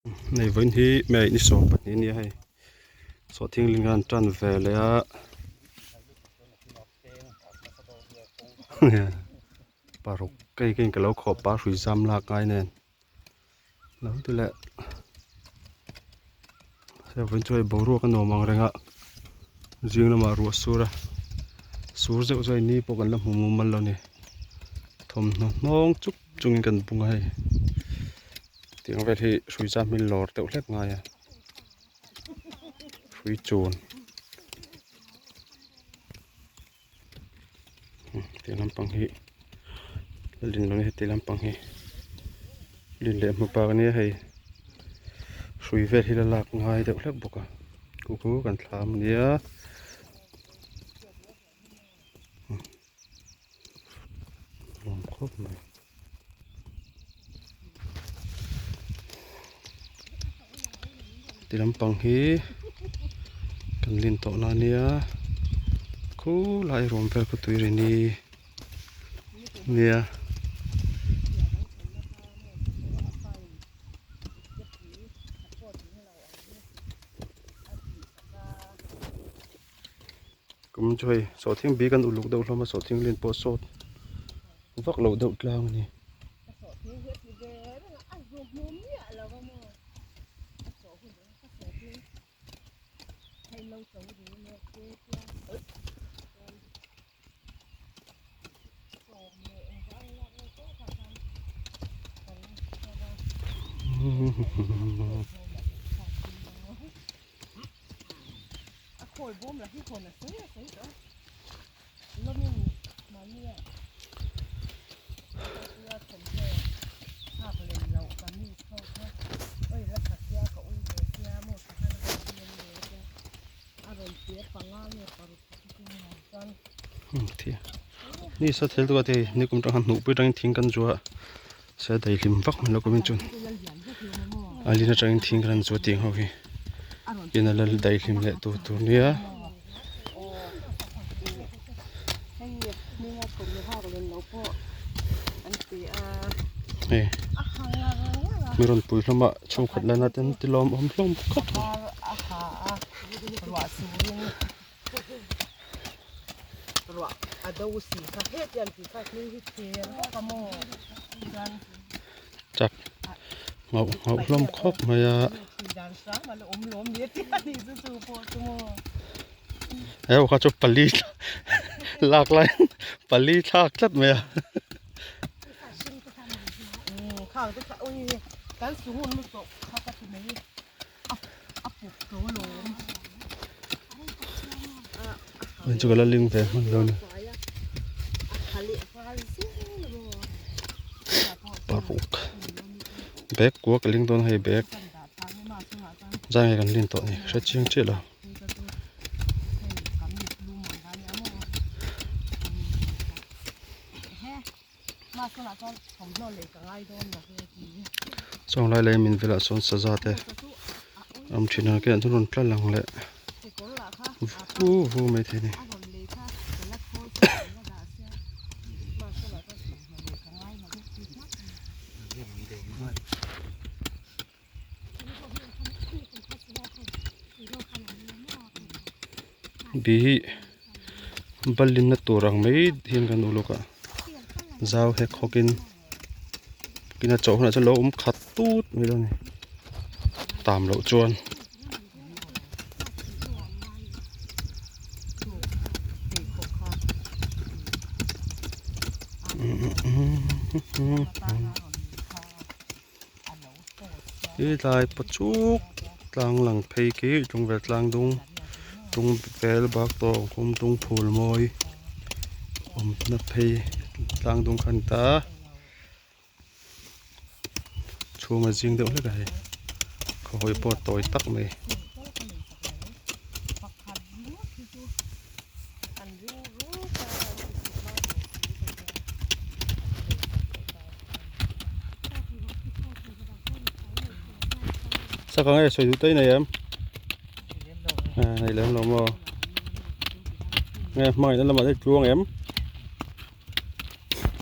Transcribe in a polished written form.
Hei vawiin hi May ni 12 a nia hei sawhthing ling an tan ve leh a paruk kei keiin ka lo khawp a hrui zam lak ngai nen lo ti leh hei vawiin chu hei boruak a nuam ang reng a zing lamah ruah sur a sur zeuh zeuh a ni pawh kan la hmu mumal lo a ni thawmhnaw hnawng chup chungin kan bung a hei tiang vel hi hrui zam hi lawr deuh hlek ngai a hrui chun tiang lampang hi a lin lo a ni heti lampang hi lin leh hmu bak ania hei hrui vel hi la lak ngai deuh hlek bawk a khu khu kan thlam ania. Nuam khawp mai. Ti lampang hi kan lin tawh na ania khulai ruam vel khaw tui ri ni nia. Kum chu hei sawhthing bik an uluk deuh hlawm a sawhthing len pawh sawt vak loh deuh tlang a ni. Ni sa thel tu a te ni kum tang han hnuh pui tangin thing kan zuah a se daihlim vak mai lo kum in chuan a lin atangin thing kan han zuah tih ang ho hi in a la daihlim leh tur tur nia. Hei mi rawn pui hlawm a chhungkhat la na ten ti lawm awm hlawm khawp mai. Chak nghauh nghauh hlawm khawp mai a. He kha chu pali lak lai pali thlak tlat mai a. Hei chu ka la ling ve hman lo a ni. Paruk bag kua ka ling dawn a hei bag zai nge kan lin tawh ni hre chiang chiah lo. Chuang lai leh min velah sawn saza te a awm thin a kelah chuan rawn tla lang leh vu vu mai thei a ni. Bi hi balin na tur ang mai hian kan uluk a zau hek hawk in in a chawh hunah chuan lo awm khat tut mai dawn a ni tam loh chuan. He tlai pachuk tlang lang phei khi tlungvel tlang dung tlungvel bak tawng khum tung phul mawi awmna phei tlang dung kha a ni ta chhung a zing deuh hlek a hei khawhawi pawh a tawi tak mai. Saka nge sawi duh tai nei em? Nei lem lo maw? Nge hmangaihna lamah te tluang em?